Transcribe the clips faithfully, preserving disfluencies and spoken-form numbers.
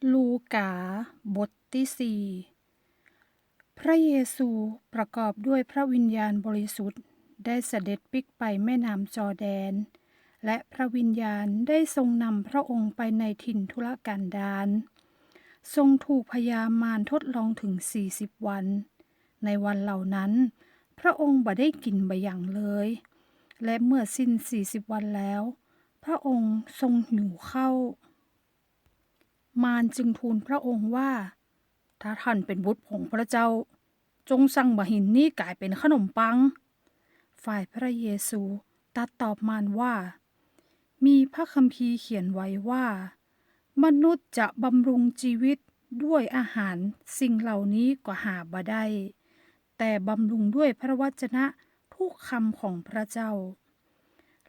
ลูกา บทตี้สี่ พระเยซูประกอบด้วยพระวิญญาณบริสุทธิ์ได้เสด็จปิ๊กไปแม่น้ำจอร์แดน และพระวิญญาณได้ทรงนำพระองค์ไปในถิ่นทุรกันดาร ทรงถูกพญามารทดลองถึงสี่สิบวัน ในวันเหล่านั้น พระองค์บ่ได้กิ๋นบ่หยังเลย และเมื่อสิ้นสี่สิบวันแล้ว พระองค์ทรงหิวข้าว มารจึงทูลพระองค์ว่า ถ้าท่านเป็นบุตรของพระเจ้า จงสั่งบ่าหินนี้ก๋ายเป็นขนมปัง ฝ่ายพระเยซูตรัสตอบมารว่า มีพระคัมภีร์เขียนไว้ว่า มนุษย์จะบำรุงชีวิตด้วยอาหารสิ่งเหล่านี้ก็หาบ่ได้ แต่บำรุงด้วยพระวจนะทุกคำของพระเจ้า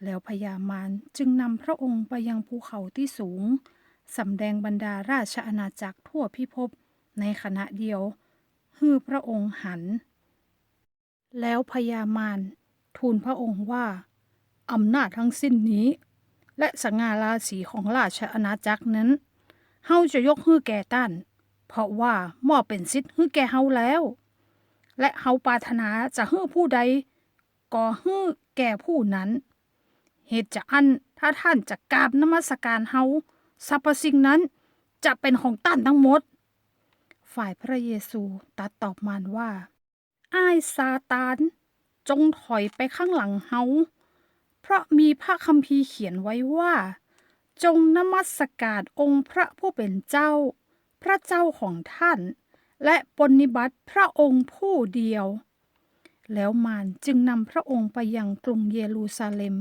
แล้วพญามารจึงนำพระองค์ไปยังภูเขาที่สูง สำแดงบรรดาราชอาณาจักรทั่วพิภพในขณะเดียว หื้อพระองค์หัน แล้วพญามารทูลพระองค์ว่า อำนาจทั้งสิ้นนี้ และสง่าราศีของราชอาณาจักรนั้น เฮาจะยกหื้อแก่ต้าน เพราะว่ามอบเป็นสิทธิ์หื้อแก่เฮาแล้ว และเฮาปรารถนาจะหื้อผู้ใด ก็หื้อแก่ผู้นั้น เหตุจะอั้น ถ้าท่านจะกราบนมัสการเฮา สรรพสิ่งนั้นจะเป็นของต้านทั้งหมด ฝ่ายพระเยซูตรัสตอบมารว่า อ้ายซาตาน จงถอยไปข้างหลังเฮา เพราะมีพระคัมภีร์เขียนไว้ว่า จงนมัสการองค์พระผู้เป็นเจ้า พระเจ้าของท่าน และปรนนิบัติพระองค์ผู้เดียว แล้วมารจึงนำพระองค์ไปยังกรุงเยรูซาเล็ม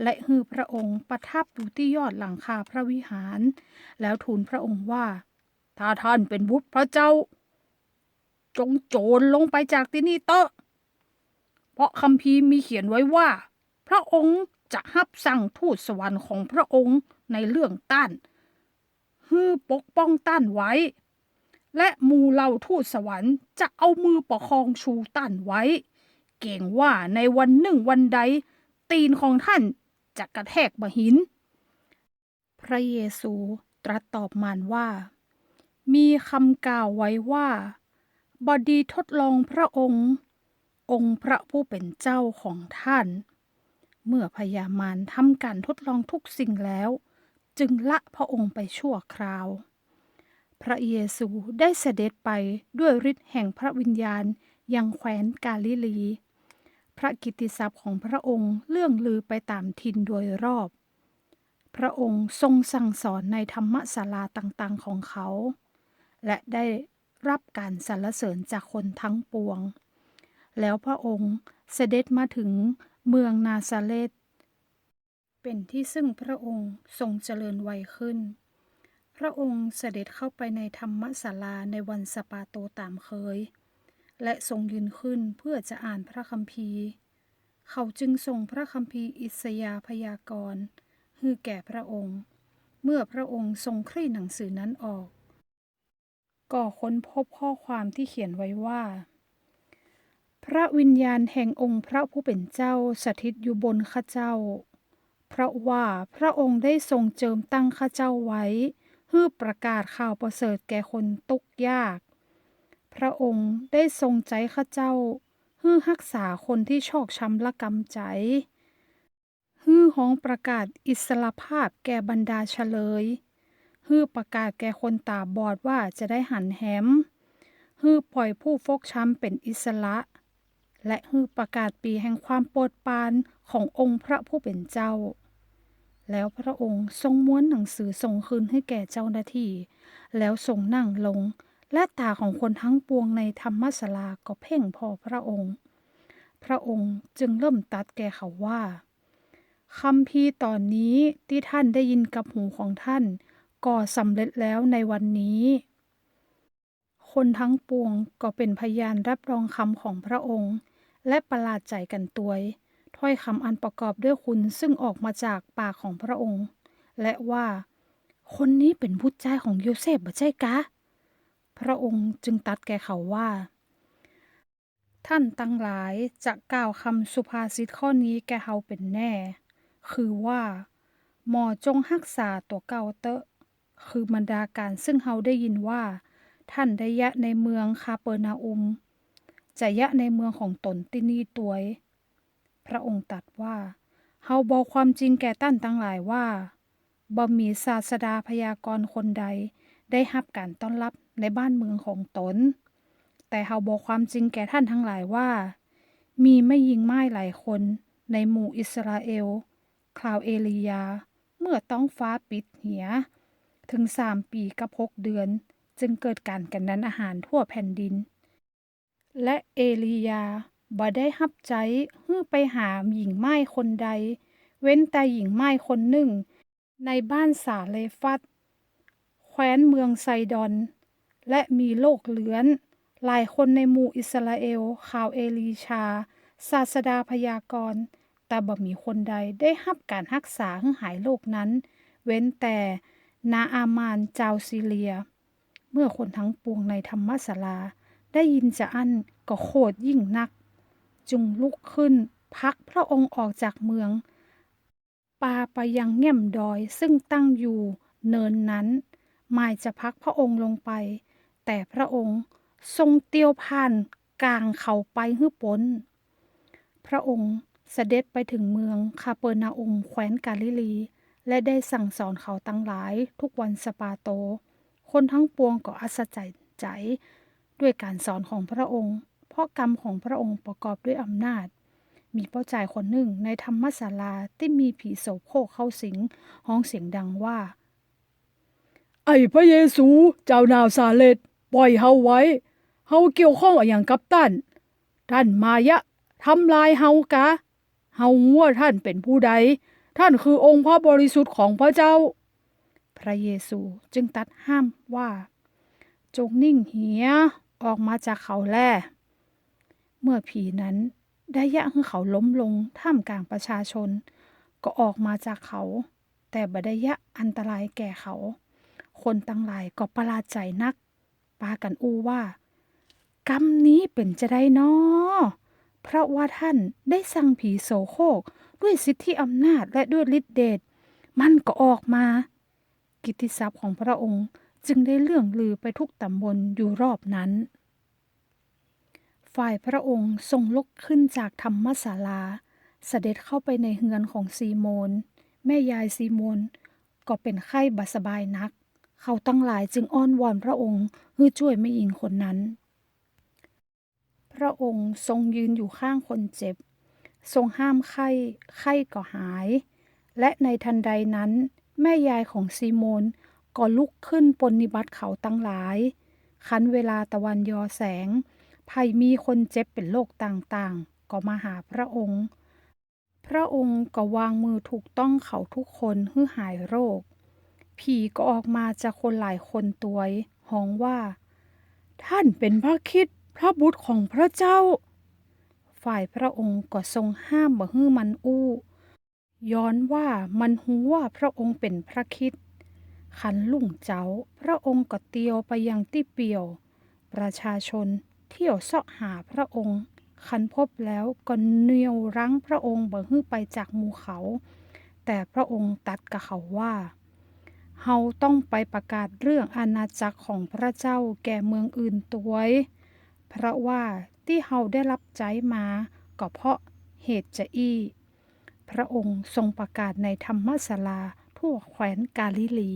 และหื้อพระองค์ประทับอยู่ที่ยอดหลังคาพระวิหาร แล้วทูลพระองค์ว่า ถ้าท่านเป็นบุตรพระเจ้า จงโจรลงไปจากตี้นี่เต๊อะ เพราะคัมภีร์มีเขียนไว้ว่า พระองค์จะฮับสั่งทูตสวรรค์ของพระองค์ในเรื่องต้าน หื้อปกป้องต้านไว้ และหมู่เหล่าทูตสวรรค์จะเอามือประคองชูต้านไว้ เกรงว่าในวันนึ่งวันใด ตี๋นของท่านจะกระแทกบ่าหิน พระเยซูตรัสตอบมารว่า มีคำกล่าวไว้ว่า บ่ดีทดลองพระองค์ องค์พระผู้เป็นเจ้าของท่าน เมื่อพญามารทำการทดลองทุกสิ่งแล้ว จึงละพระองค์ไปชั่วคราว พระเยซูได้เสด็จไปด้วยฤทธิ์แห่งพระวิญญาณยังแคว้นกาลิลี พระกิตติศัพท์ของพระองค์เลื่องลือไปตามถิ่นโดยรอบ พระองค์ทรงสั่งสอนในธรรมศาลาต่างๆของเขา และได้รับการสรรเสริญจากคนทั้งปวง แล้วพระองค์เสด็จมาถึงเมืองนาซาเรธ เป็นที่ซึ่งพระองค์ทรงเจริญวัยขึ้น พระองค์เสด็จเข้าไปในธรรมศาลาในวันสะบาโตตามเคย และทรงยืนขึ้นเพื่อจะอ่านพระคัมภีร์ เขาจึงส่งพระคัมภีร์อิสยาห์พยากรณ์หื้อแก่พระองค์ เมื่อพระองค์ทรงคลี่หนังสือนั้นออก ก็ค้นพบข้อความที่เขียนไว้ว่า พระวิญญาณแห่งองค์พระผู้เป็นเจ้าสถิตอยู่บนข้าเจ้า เพราะว่าพระองค์ได้ทรงเจิมตั้งข้าเจ้าไว้ หื้อประกาศข่าวประเสริฐแก่คนตุ๊กข์ยาก พระองค์ได้ทรงใจ๊ข้าเจ้า หื้อฮักษาคนที่ชอกช้ำระกำใจ๋ หื้อฮ้องประกาศอิสรภาพแก่บรรดาเฉลย หื้อประกาศแก่คนต๋าบอดว่าจะได้หันแหม หื้อปล่อยผู้ฟกช้ำเป็นอิสระ และหื้อประกาศปีแห่งความโปรดปรานขององค์พระผู้เป็นเจ้า แล้วพระองค์ทรงม้วนหนังสือส่งคืนให้แก่เจ้าหน้าที่ แล้วทรงนั่งลง และต๋าของคนทั้งปวงในธรรมศาลาก็เพ่งผ่อพระองค์ พระองค์จึงเริ่มตรัสแก่เขาว่า คัมภีร์ต๋อนนี้ตี้ท่านได้ยินกับหูของท่าน ก็สำเร็จแล้วในวันนี้ คนทั้งปวงก็เป็นพยานรับรองคำของพระองค์ และประหลาดใจ๋กั๋นตวย ถ้อยคำอันประกอบด้วยคุณซึ่งออกมาจากปากของพระองค์ และว่า คนนี้เป็นบุตรจายของโยเซฟบ่ใจ้กา พระองค์จึงตรัสแก่เขาว่า ท่านตังหลายจะกล่าวคำสุภาษิตข้อนี้แก่เฮาเป็นแน่ คือว่า หมอจงฮักษาตั๋วเก่าเต๊อะ คือบรรดาก๋านซึ่งเฮาได้ยินว่า ต้านได้เยียะในเมืองคาเปอรนาอุม จะเยียะในเมืองของตนตี้นี่ตวย พระองค์ตรัสว่า เฮาบอกความจริงแก่ต้านตังหลายว่า บ่มีศาสดาพยากรณ์คนใดได้ฮับก๋านต้อนฮับในบ้านเมืองของตน แต่เฮาบอกความจริงแก่ต้านตังหลายว่า มีแม่ญิงม่ายหลายคนในหมู่อิสราเอล คราวเอลียาห์ เมื่อต๊องฟ้าปิดเหีย เถิงสามปี๋กับหกเดือน จึงเกิดก๋านกันดารอาหารทั่วแผ่นดิน และเอลียาห์บ่ได้ฮับใจ๊หื้อไปหาหญิงม่ายคนใด เว้นแต่หญิงม่ายคนนึ่ง ในบ้านสาเลฟัต แคว้นเมืองไซดอน และมีโรคเลื้อน หลายคนในหมู่อิสราเอล คราวเอลีชา ศาสดาพยากรณ์ แต่บ่มีคนใดได้ฮับก๋านฮักษาหื้อหายโรคนั้น เว้นแต่นาอามานจาวซีเรีย เมื่อคนทั้งปวงในธรรมศาลาได้ยินจาอั้นก็โขดยิ่งนัก จึงลุกขึ้นผลักพระองค์ออกจากเมือง ปาไปยังแง่มดอยซึ่งตั้งอยู่เนินนั้น หมายจะผลักพระองค์ลงไป แต่พระองค์ทรงเตียวผ่านก๋างเขาไปหื้อป๊น พระองค์เสด็จไปเถิงเมืองคาเปอรนาอุม แคว้นกาลิลี และได้สั่งสอนเขาตังหลายทุกวันสะบาโต คนทั้งปวงก็อัศจรรย์ใจ๋ด้วยก๋านสอนของพระองค์ เพราะกำของพระองค์ประกอบด้วยอำนาจ มีป้อจายคนนึ่งในธรรมศาลาตี้มีผีโสโครกเข้าสิง ฮ้องเสียงดังว่า ไอ้พระเยซู จาวนาซาเร็ธ ป่อยเฮาไว้ เฮาเกี่ยวข้องอะหยังกับต้าน ต้านมาเยียะทำลายเฮากา เฮาฮู้ว่าต้านเป๋นผู้ใด ต้านคือองค์พระบริสุทธิ์ของพระเจ้า พระเยซูจึงตรัสห้ามว่า จงนิ่งเหีย ออกมาจากเขาแล เมื่อผีนั้นได้เยียะหื้อเขาล้มลงท่ามกลางประชาชน ก็ออกมาจากเขา แต่บ่ได้เยียะอันตรายแก่เขา คนตังหลายก็ประหลาดใจ๋นัก ปากั๋นอู้ว่า กำนี้เป๋นจาใดน้อ เพราะว่าต้านได้สั่งผีโสโครกด้วยสิทธิอำนาจและด้วยฤทธิ์เดช มันก็ออกมา กิตติศัพท์ของพระองค์จึงได้เลื่องลือไปทุกต๋ำบลอยู่รอบนั้น ฝ่ายพระองค์ทรงลุกขึ้นจากธรรมศาลา เสด็จเข้าไปในเฮือนของซีโมน แม่ยายซีโมนก็เป๋นไข้บ่สบายนัก เขาตังหลายจึงอ้อนวอนพระองค์หื้อจ้วยแม่ญิงคนนั้น พระองค์ทรงยืนอยู่ข้างคนเจ็บ ทรงห้ามไข้ ไข้ก็หาย และในทันใดนั้น แม่ยายของซีโมนก็ลุกขึ้นปรนนิบัติเขาตังหลาย คันเวลาตะวันยอแสง ใผมีคนเจ็บเป๋นโรคต่างๆ ก็มาหาพระองค์ พระองค์ก็วางมือถูกต้องเขาทุกคนหื้อหายโรค ผีก็ออกมาจากคนหลายคนตวย ฮ้องว่า ต้านเป๋นพระคริสต์ พระบุตรของพระเจ้า ฝ่ายพระองค์ก็ทรงห้ามบ่หื้อมันอู้ ย้อนว่ามันฮู้ว่าพระองค์เป๋นพระคริสต์ คันรุ่งเจ๊า พระองค์ก็เตียวไปยังตี้เปี่ยว ประชาชนเที่ยวเซาะหาพระองค์ คันพบแล้วก็เหนี่ยวรั้งพระองค์บ่หื้อไปจากหมู่เขา แต่พระองค์ตรัสกับเขาว่า เฮาต้องไปประกาศเรื่องอาณาจักรของพระเจ้าแก่เมืองอื่นตวย เพราะว่าตี้เฮาได้ฮับใจ๊มาก็เพราะเหตุจาอี้ พระองค์ทรงประกาศในธรรมศาลาทั่วแคว้นกาลิลี